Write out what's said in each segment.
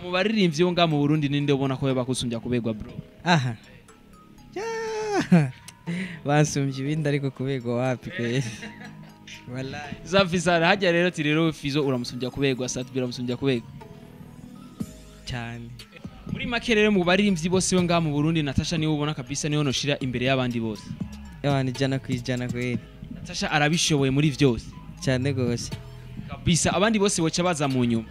Mu baririmbyi bo nga mu Burundi ninde ubona ko bakusumbya kubegwa bro? Aha. Bansumbye ibindi ariko kubegwa wapi kweli. Wallahi. Safi sana. Hajya rero ati rero Fizo uramusumbya kubegwa, Sat-B uramusumbya kubegwa. Cyane. Muri make rero mu baririmbyi bose bo nga mu Burundi Natasha niwe ubona kabisa niwe noshira imbere y'abandi bose. Abantu 100% kweli. Natasha arabishoboye muri vyose. Cyane gose. Kabisa abandi bose boca baza mu nyuma.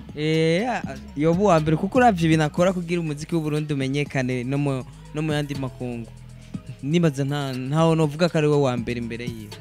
Yobu wa mbere kuko uravye ibintu akora kugira umuziki w'u Burundi umenyekane no mu yandi makungu. Nibaza ntaho novuga ko ari we wa mbere imbere yiwe.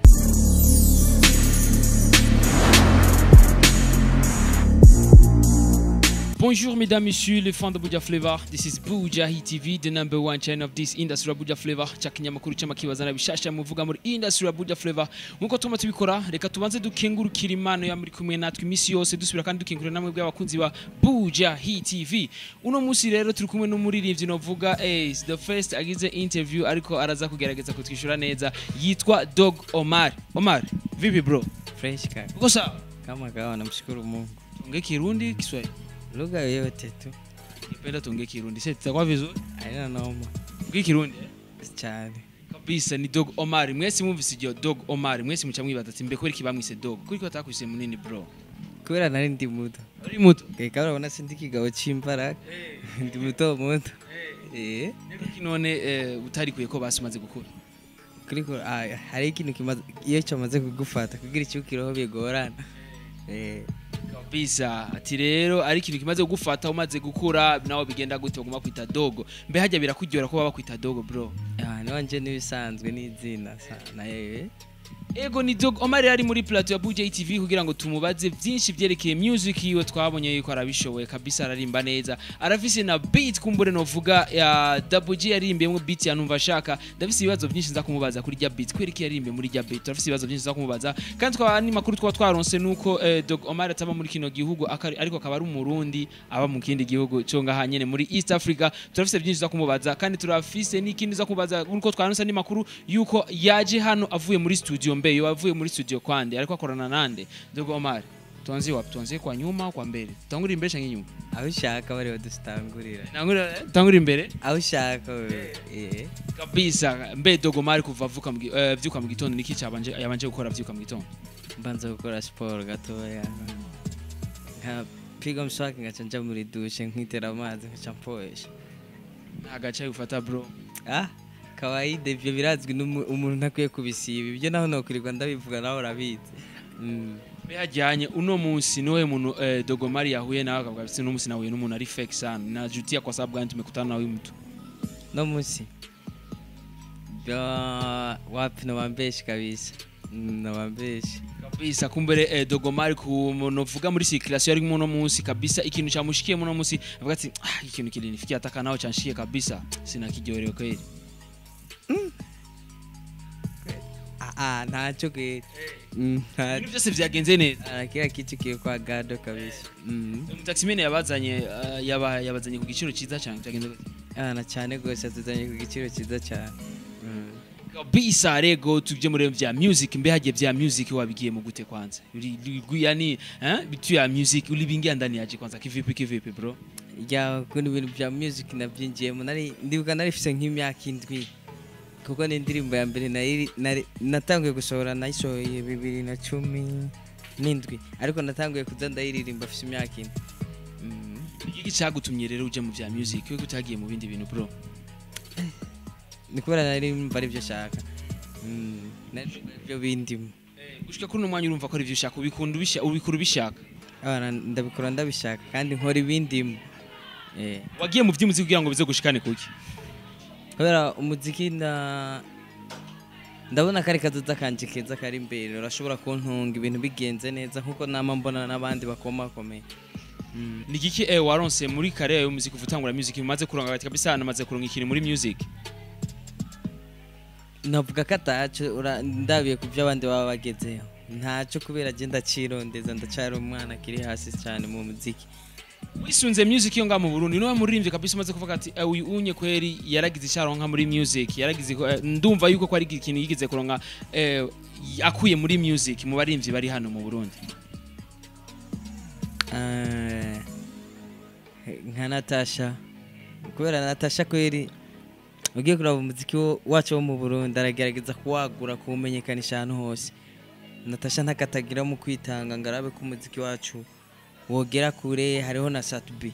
Bonjour mesdames, messieurs, les fans de Buja Flavor. This is Buja Hit TV, the number one channel of this industry Buja Flavor. Chakinyamakuru cy'amakibazana bishasha muvuga muri industry Buja Flavor. Nkuko tuma tubikora, reka tubanze dukengurukira Imana ya muri kumwe natwe imisi yose, dusubira kandi dukengurira namwe bw'abakunzi ba Buja Hit TV. Uno munsi rero turi kumwe n'umuririmbyi novuga is the first agize interview ariko araza kugerageza kutwishura neza. Yitwa Dog Omar. Omar, vipi bro? Fresh kaka. Uko sawa? Kama kawa, namshukuru Mungu. Tuongee Kirundi, Kiswahili? Lugha yoyote tu. Nipenda tuongee Kirundi. Sasa tutakuwa vizuri? Haina noma. Tuongee Kirundi. Cyane. Kabisa ni Dog Omar. Mwese mwumvise iryo Dog Omar. Mwese muca mwibaza ati mbe kweri kibamwise Dog. Kuri ko atakwise munini bro. Kubera nari ndi muto. Uri muto? Keka urabona sindi kigabo c'imbaraga. Ndi muto muto. Niko none utarikuye ko basumaze gukura. Kuri ko hari ikintu kimaze iyo cyamaze kugufata kugira icyukiroho bigorana. Kabisa ati rero ari ikintu kimaze kugufata umaze gukura nawe bigenda gute uguma kwita dogo. Mbe hajya birakuryohera ko baba kwita dogo bro? Niwanje nibisanzwe n'izina na yewe. Ego ni Dog Omar yari muri plateau ya Buja TV kugira ngo tumubaze byinshi byerekeye music yiwe. Twabonye yuko arabishoboye kabisa, ararimba neza, arafise na beat kumbure novuga ya Double G yaririmbyemo beat ya numva shaka. Ndafise ibibazo byinshi nza kumubaza kuri rya beat, kwereka yaririmbe muri rya beat. Turafise ibibazo byinshi nza kumubaza kandi twaba ni makuru twa twaronse nuko Dog Omar ataba muri kino gihugu ariko akaba ari umurundi aba mu kindi gihugu cyo ngaha nyene muri East Africa. Turafise byinshi nza kumubaza kandi turafise n'ikindi nza kumubaza nuko twaronse ni makuru yuko yaje hano avuye muri studio. Mbe yo avuye muri studio kwande ariko akorana nande? Dog Omar, tuanzie wapi? Tuanzie kwa nyuma kwa mbele? Tutangurira imbere canke inyuma? Aho ushaka bari badutangurira. Tangurira imbere? Aho ushaka. Kabisa. Mbe Dog Omar kuva avuka vyuka mu gitondo niki cyabanje yabanje gukora vyuka mu gitondo? Mbanza gukora sport gatoya. Nka piga mswaki ngaca nja muri douche nkitera amazi nkaca mpoesha. Nta gace ufata bro? Kawaida ivyo birazwi umuntu ntakwiye kubisiba ibyo naho nokurirwa ndabivuga naho urabizi. Behajyanye uno munsi niwe muntu Dog Omar yahuye nawe akavuga ati uno munsi nahuye n'umuntu ari fake sana, najutia kwa sababu gani tumekutana na huyu mtu? No munsi wapi nabambeshi kabisa. Nabambeshi kabisa. Kumbere Dog Omar ku novuga muri circulation ari muno munsi kabisa ikintu cyamushikiye muno munsi avuga ati ikintu kilinifikia ataka naho chanshiye kabisa sina kijorero kweli. Ntacyo kweli. Ibintu byose byagenze neza. Kila kitu kiri kwa gado kabisa. Umutaximene yabazanye yabazanye ku giciro cyiza cyane byagenze gute? Na cyane gose atuzanye ku giciro cyiza cyane. Kabisa. Rego tuje muri vya music. Mbe hagiye vya music wabigiye mu gute kwanza? Yani bitu ya music ulibingia ndani yaje kwanza kivipi kivipi bro? Ya kundi ibintu vya music nabyinjiyemo nari ndibuka nari fise nk'imyaka 7. Kuko ni indirimbo ya mbere natanguye gusohora nayisohoye 2017 ariko natanguye kuza ndayiririmba afise imyaka 4. Iki cyagutumye rero uje mu vya music we kutagiye mu bindi bintu bro? Ni kubera nari mva ari byo shaka. Nari byo bindimo. Gushika kuri no mwanya urumva ko ari byo ushaka ubikunda ubikura ubishaka? Ndabikora ndabishaka kandi nkora ibindimo. Wagiye mu vy'umuziki kugira ngo bize gushikane kuki? Kubera umuziki ndabona kari kazoza kanje keza kari imbere urashobora kuntunga ibintu bigenze neza nkuko nama mbona n'abandi bakomakomeye. Ni giki waronse muri career y'umuziki uvutangura music umaze kuronga gati kabisa namaze kuronga ikintu muri music? Navuga ko ataco ndabiye ku byo abandi baba bagezeho ntaco kubera je ndacirondeza ndacari umwana kiri hasi cyane mu muziki. Wisunze music yo nga mu Burundi niwe muririmbyi kabisa umaze kuvuga ati uyu unye kweri yaragize icaronka muri music yaragize ndumva yuko ko ari ikintu yigeze kuronka akuye muri music mu baririmbyi bari hano mu Burundi. Nka Natasha, kubera Natasha kweri ugiye kuraba umuziki wacu wo mu Burundi aragerageza kuwagura, kuwumenyekanisha ahantu hose. Natasha ntakatagira mu kwitanga ngo arabe ko umuziki wacu wogera kure. Hariho na Sat-B,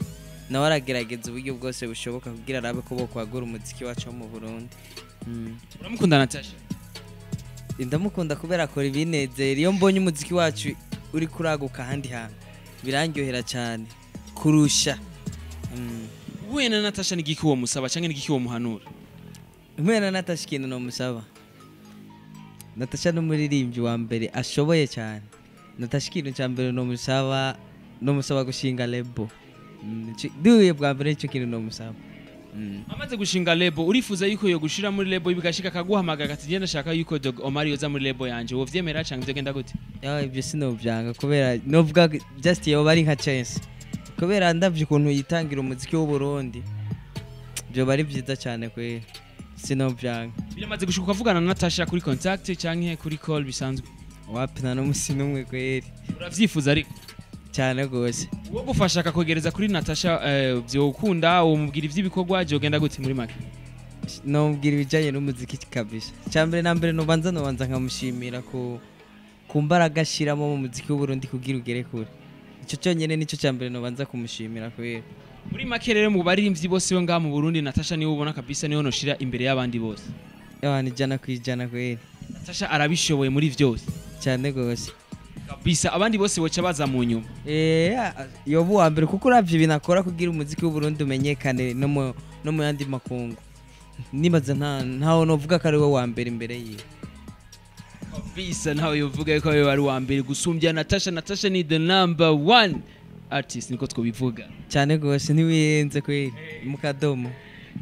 nawe aragerageza uburyo bwose bushoboka kugira arabe ko bokwagura umuziki wacu wo mu Burundi. Uramukunda Natasha? Ndamukunda kubera akora ibinezera. Iyo mbonye umuziki wacu uri kuraguka ahandi hantu birandyohera cyane kurusha. Uhuye na Natasha, ni igiki uwo musaba canke ni igiki uwo muhanura? Mpuye na Natasha, ikintu nomusaba, Natasha ni umuririmbyi wa mbere ashoboye cyane. Natasha, ikintu cya mbere nomusaba, nomusaba gushinga label. Duhuye bwa mbere, nicyo kintu nomusaba. Amaze gushinga label, urifuza yuko yo gushira muri label, bigashika akaguhamagara ati: "Genda, ndashaka yuko Dog Omar yoza muri label yanje", wovyemera canke vyogenda gute? Ya, ibyo sinobyanga kubera novuga just yoba ari nka chance, kubera ndavye ukuntu yitangira umuziki w'u Burundi, byoba ari byiza cyane kwera, sinobyanga. Biramaze gushika ukavugana na Natasha kuri contact canke kuri call bisanzwe? Wapi, nta n'umusi n'umwe kweri. Uravyifuza ariko? Cyane gose. Uwo gufasha akakwegereza kuri Natasha, vyokunda? Umubwira ivy'ibikorwa, vyogenda gute muri make? Nomubwira ibijyanye n'umuziki kabisa. Icya mbere na mbere nobanza nkamushimira ku mbaraga ashyiramo mu muziki w'u Burundi kugira ugere kure. Icyo cyonyine nicyo cya mbere nobanza kumushimira kubera. Muri make rero, mu baririmbyi bose bo ngaha mu Burundi, Natasha niwe ubona kabisa niwe noshira imbere y'abandi bose? Abantu 100% kweri. Natasha arabishoboye muri vyose? Cyane gose. Kabisa, abandi bose boca baza mu nyuma. Eh, yoba uwa mbere kuko uravye ibintu akora kugira umuziki w'u Burundi umenyekane no mu yandi makungu, nibaza ntawo novuga ko ari we wa mbere imbere yiwe. Kabisa, nawe yovuga yuko ari uwa mbere gusumbya Natasha. Natasha ni the number one artist, niko twobivuga. Cyane gose, ntiwiyenze kweri mu kadomo.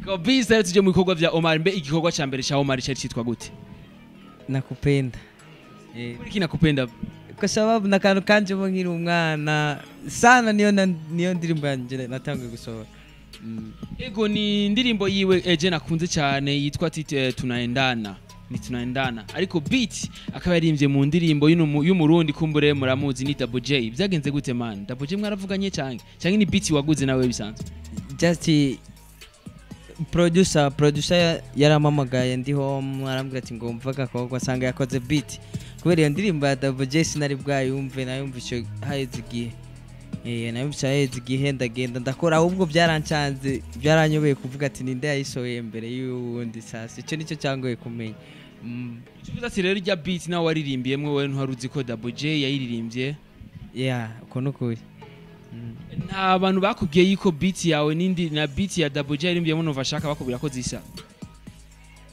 Kabisa. Rero tuje mu bikorwa vya Omar. Mbe igikorwa ca mbere ca Omar cari citwa gute? Nakupenda. Kuri ki Nakupenda? Kwa sababu nakantu kanjemo nkiri umwana sana, niyo ndirimbo yanje natanguye gusohora. Ego, ni indirimbo yiwe eje nakunze cyane yitwa ati Tunaendana, ni Tunaendana, ariko beat akaba yaririmbye mu ndirimbo y'umurundi, kumbure muramuzi, ni Double J. Byagenze gute man? Double J mwaravuganye canke ni beat waguze nawe bisanzwe? Just producer yarampamagaye ndi home, arambwira ati ngo mva agakobwa, asanga yakoze beat. Kubera iyo ndirimbo ya Double J sinari bwayumve, nayumvise haheze igihe. Nayumvise haheze igihe, ndagenda ndakora, ahubwo byarancanze, byaranyobeye kuvuga ati ninde yayisohoye mbere y'uwundi. Sasa icyo nicyo cyangoye kumenya. Icyo uvuze ati rero irya beat nawe waririmbiyemwe, wowe ntiwari uzi ko Double J yayiririmbye? Yeah, uko nukuri. Nta bantu bakubwiye yuko beat yawe n'indi na beat ya Double J yaririmbiyemo numva ashaka bakubwira ko zisa?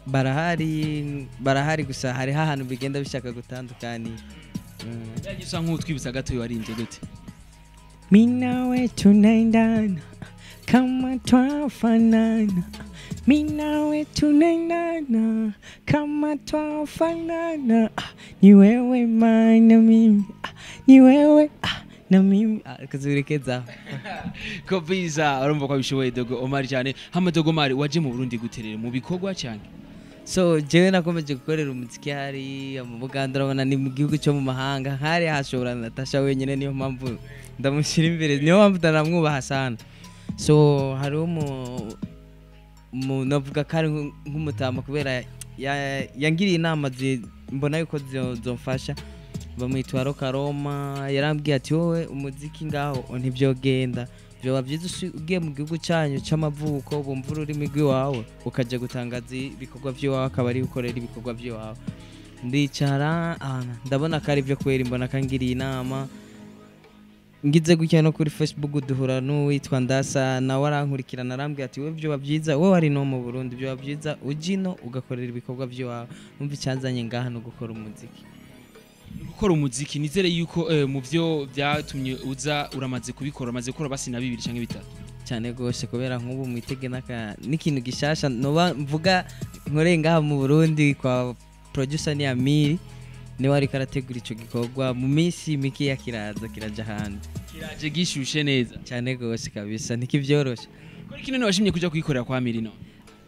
Barahari, barahari, gusa hariho ahantu bigenda bishaka gutandukaniye. Yagiye usa nk'utwibutsa gato, waririmbye gute? Mi nawe tunaendana kama twafanana, mi nawe tunaendana kama twafanana. Ah, ni wewe ma na mimi. Ah, ni wewe, ah, na mimi. Ah, kazurekeza. Kabisa, urumva ko abishoboye Dogo Omar cyane. Hama Dogo Omar, waje mu Burundi gute rero? Mu bikorwa cyane? So jewe nakomeje gukorera umuziki hariya mu Buganda. Urabona ni mu gihugu cyo mu mahanga, hari hashobora Natasha wenyine, niyo mpamvu ndamushyira imbere, niyo mpamvu ndanamwubaha sana. So hariho mu navuga ko ari nk'umutama kubera yangiriye inama mbona yuko zomfasha, bamwitwa Rokaroma. Yarambwiye ati: "Wowe umuziki ngaho ntibyogenda, byoba byiza ugiye mu gihugu cyanyu c'amavuko, bumva ururimi rw'iwawe, ukajya gutangaza ibikorwa by'iwawe, akaba ari ukorera ibikorwa by'iwawe." Ndicara, ah, ndabona ko ari byo kwera, mbona ko angiriye inama. Ngize gutya no kuri Facebook duhura n'uwitwa Ndasa, nawe arankurikirana, arambwira ati: "Wowe byoba byiza, wowe wari no mu Burundi, byoba byiza ujya ino ugakorera ibikorwa by'iwawe." Numva icyanzanye ngaha no gukora umuziki. Gukora umuziki, nizere yuko mu byo byatumye uza uramaze kubikora, uramaze gukora basi na bibiri canke bitatu? Cyane rwose, kubera nk'ubu mwitege n'ikintu gishasha noba mvuga nkoreye ngaha mu Burundi kwa producer ni Amiri, niwe ariko arategura ico gikorwa. Mu minsi mikeya kiraza kiraja hanze. Kiraje gishushe neza. Cyane rwose kabisa, ntikivyoroshe. Kuri kino washimye kuja kuyikorera kwa Amiri no?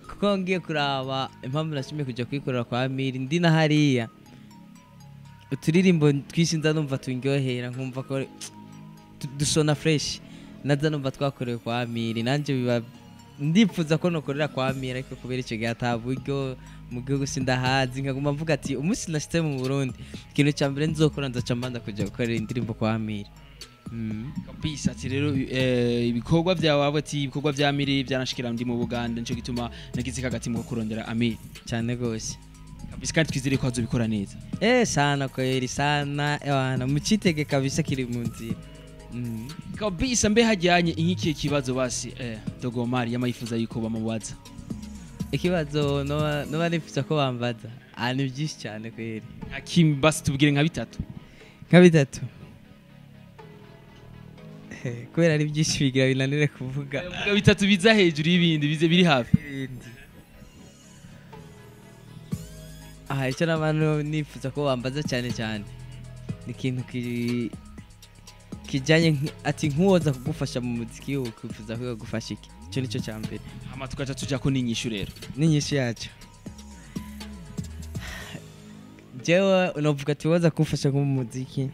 Kuko ngiye kuraba impamvu nashimye kuja kuyikorera kwa Amiri, ndi na hariya uturirimbo twinshi nza numva tunryohera, nkumva ko dusona fresh. Naza numva twakorewe kwa Amiri, nanje biba ndipfuza ko nokorera kwa Amiri, ariko kubera icyo gihe ata buryo mu gihugu sindahazi, nkaguma mvuga ati umunsi nashitse mu Burundi ikintu cya mbere nzokora nzaca mbanza kuja gukorera indirimbo kwa Amiri. Kabisa, ati rero ibikorwa byawe abo ati ibikorwa vya Amiri byaranshikira ndi mu Buganda, nico gituma nagize kagati mu kurondera Amiri. Cyane gose. Kabisa, kandi twizere ko azobikora neza. Sana kweli sana, ewana mucitege kabisa, kiri mu nzira. Kabisa, mbe hajyanye inkikiye kibazo basi Dogo Omar yamayifuza yuko bamubaza? Ikibazo noba nifuza ko bambaza, ni byinshi cyane kweli. Nka kim basi, tubwire nka bitatu. Nka bitatu? Kubera ari byinshi bigira binanire kuvuga. Vuga bitatu biza hejuru y'ibindi bize biri hafi. Aha icyo n'abantu nifuza ko bambaza cyane cyane ni ikintu kijyanye ati nkuwoza kugufasha mu muziki, ukwifuza ko yagufasha iki? Icyo nicyo cya mbere. Hama tukaca tuja ko n'inyishu rero. N'inyishu yacyo, jewe unavuga ati woza kumfasha nko mu muziki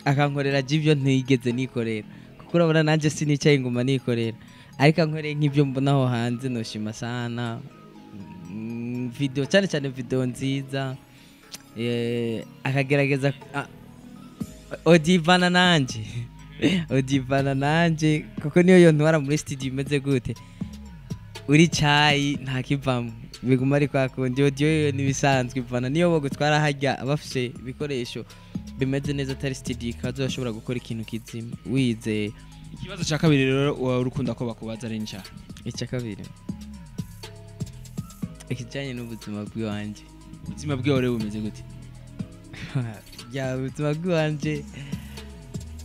akankorera ibyo ntigeze nikorera, kuko urabona nanjye sinicaye inguma nikorera, ariko ankoreye nk'ibyo mbona aho hanze noshima sana. Video cyane cyane, video nziza, akagerageza odivana nanje, odivana nanje, kuko niyo yontwara muri studio imeze gute uri cayi nta kivamo, biguma ari kwa kundi. Audio yo nibisanzwe ivana niyo bogutwara harya bafise ibikoresho bimeze neza, atari studio ikaza bashobora gukora ikintu kizima wizeye. Ikibazo cya kabiri rero urukunda ko bakubaza ari nca? Icya kabiri, ikijyanye n'ubuzima bw'iwanjye. Ubuzima bwiwe rero bumeze gute? Ya, ubuzima bw'iwanjye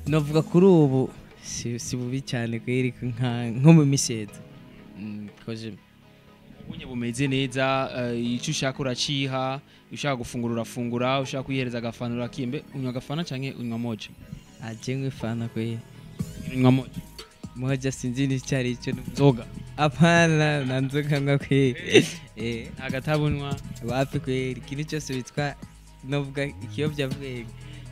navuga kuri ubu si bubi cyane kweri, nko mu misezi koje. Ubunye bumeze neza, icyo ushaka uraciha, ushaka gufungura urafungura, ushaka kwihereza agafana urakimbe. Unywa agafana canke unywa moja? Aje nk'ifana kweri. Unywa moja? Moja sinzi n'icyo ari cyo. Nzoga? Apana, na nzoga nywa kweri. Nta gatabo unywa? Wapi kweri, ikintu cyose witwa novuga ikiyobyabwenge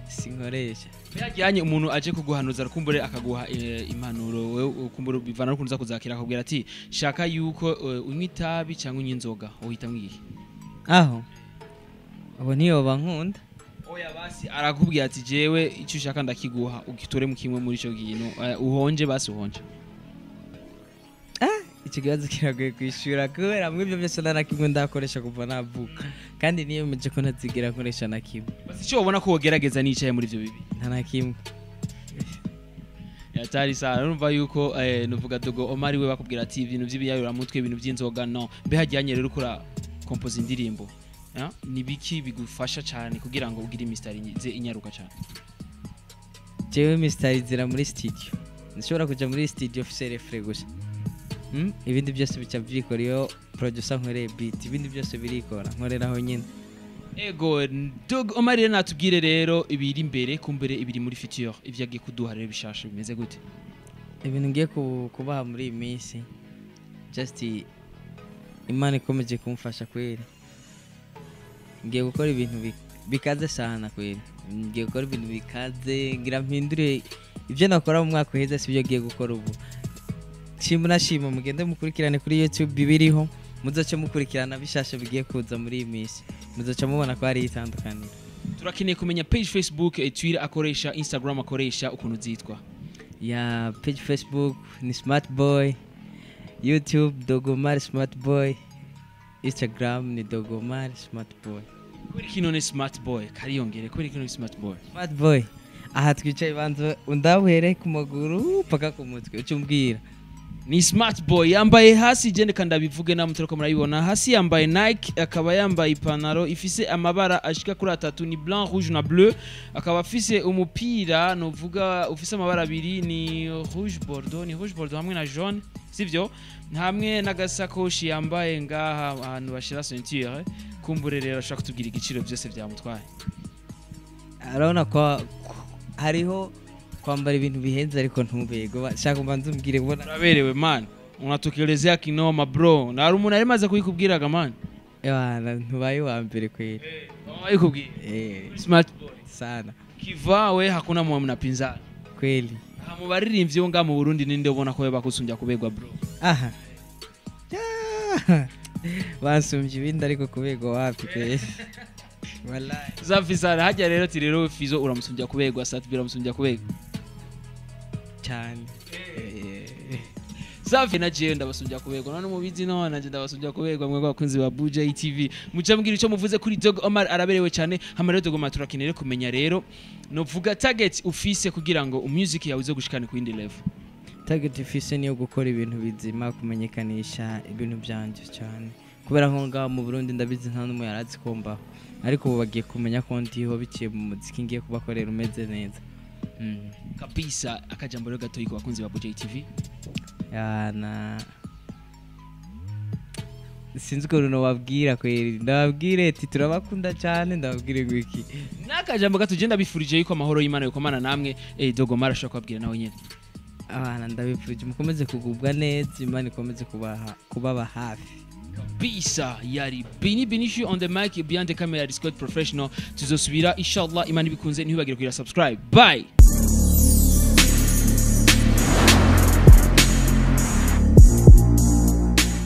sinkoresha. Byajyanye umuntu aje kuguhanuza rukumbure akaguha impanuro, wewe ukumbure bivana n'ukuntu uza kuzakira, akakubwira ati shaka yuko unywa itabi cyangwa unywa inzoga, uhitamo igihe? Aho ubu ntiyoba nkunda. Oya basi, arakubwira ati jewe icyo ushaka ndakiguha, ugitore mu kimwe muri ico kintu, uhonje basi uhonje. Icyo kibazo kiragoye kwishyura kubera muri ibyo byose nta na kimwe ndakoresha kuva navuka, kandi niyemeje ko ntazigera nkoresha na kimwe. Basi icyo ubona ko wogerageza nicaye muri ivyo bibi? Nta na kimwe. Yatari sana, urumva yuko nuvuga Dogo Omar we bakubwira ati ibintu by'ibiyayuramutwe, ibintu by'inzoga no. Mbe hajyanye rero ukora compose indirimbo, ni biki bigufasha cyane kugira ngo ugire mistari ze inyaruka cyane? Jewe mistari zira muri studio, nshobora kuja muri studio ofise refre gusa. Ibindi byose bica byikora iyo producer nkoreye beat, ibindi byose birikora nkoreraho nyine. Ego, Dogo Omar rero natubwire rero ibiri imbere, kumbere ibiri muri future, ivyo agiye kuduha rero bishasha bimeze gute? Ibintu ngiye kubaha muri iyi minsi, just Imana ikomeje kumfasha kweri, ngiye gukora ibintu bikaze sana kweri, ngiye gukora ibintu bikaze, ngira mpindure ibyo nakora mu mwaka uheze sibyo ngiye gukora ubu. Shima nashima, mugende mukurikirane kuri YouTube biriho, muzoce mukurikirana bishasha bigiye kuza muri iyi minsi, muzoca mubona ko hari itandukaniro. Turakeneye kumenya page Facebook, Twitter akoresha, Instagram akoresha, ukuntu zitwa. Ya page Facebook ni Smart Boy, YouTube Dogo Omar Smart Boy, Instagram ni Dogo Omar Smart Boy. Kubera kino ni Smart Boy kariyongere, kubera kino ni Smart Boy? Smart Boy aha twicaye banza undabuhere ku maguru paka ku mutwe ucumbwira. Ni Smart Boy yambaye hasi, jende kandi abivuge namwe turiko murabibona, hasi yambaye Nike, akaba yambaye ipantaro ifise amabara ashika kuri atatu, ni blanc, rouge na bleu, akaba afise umupira novuga ufise amabara abiri, ni rouge bordeaux, ni rouge bordeaux hamwe na jaune, sivyo? Hamwe n'agasakoshi yambaye ngaha ahantu bashira ceinture. Kumbure rero ashaka kutubwira igiciro byose byamutwaye. Arabona ko hariho kwambara ibintu bihenze ariko ntubego, shaka mbanze umbwire ubona. Uraberewe man, unatukelezea kinoma bro, na hari umuntu ari maze kuyikubwiraga man? Ewana ntubaye wa mbere kweli. Bayikubwiye. Smart Boy sana. Kivaa we hakuna mwa mnapinzana. Kweli. Aha mu baririmbyi bo ngaha mu Burundi, ninde ubona ko bakusumbya kubegwa, bro? Aha. Ya! Bansumbye ibindi, ariko kubegwa wapi kweli, wallahi. Safi sana. Hajya rero ati rero Fizo uramusumbya kubegwa, Sat-B uramusumbya kubegwa. Cyane. Safi, na jewe ndabasumbya kubegwa. None mubizi, no nanje ndabasumbya kubegwa. Mwe bakunzi ba Buja TV, muca mbwira ico muvuze kuri Dog Omar, araberewe cyane. Hama rero Dog Omar, turakeneye kumenya rero novuga target ufise kugira ngo music yawe ize gushikane ku yindi level. Target ifise niyo gukora ibintu bizima, kumenyekanisha ibintu byanje cyane, kubera ko ngaha mu Burundi ndabizi nta n'umwe yarazi ko mbaho, ariko ubu bagiye kumenya ko ndiho biciye mu muziki ngiye kubakorera umeze neza. Kabisa. Akajambo rero gatoyi ku bakunzi ba Buja TV. Yana, sinzi ukuntu nobabwira kweri. Ndababwire ati turabakunda cyane? Ndababwire ngo iki? N'akajambo gato. Je ndabifurije yuko amahoro y'Imana yokomana namwe. Dogo Omar ashobora kubabwira nawe nyene. Abana, ndabifurije mukomeze kugubwa neza, Imana ikomeze kubaba hafi. Kabisa. Yari Bini Binishu on the mic, behind the camera Scott Professional. Tuzosubira inshallah, Imana ibikunze. Ntibagire kugira subscribe. Bye.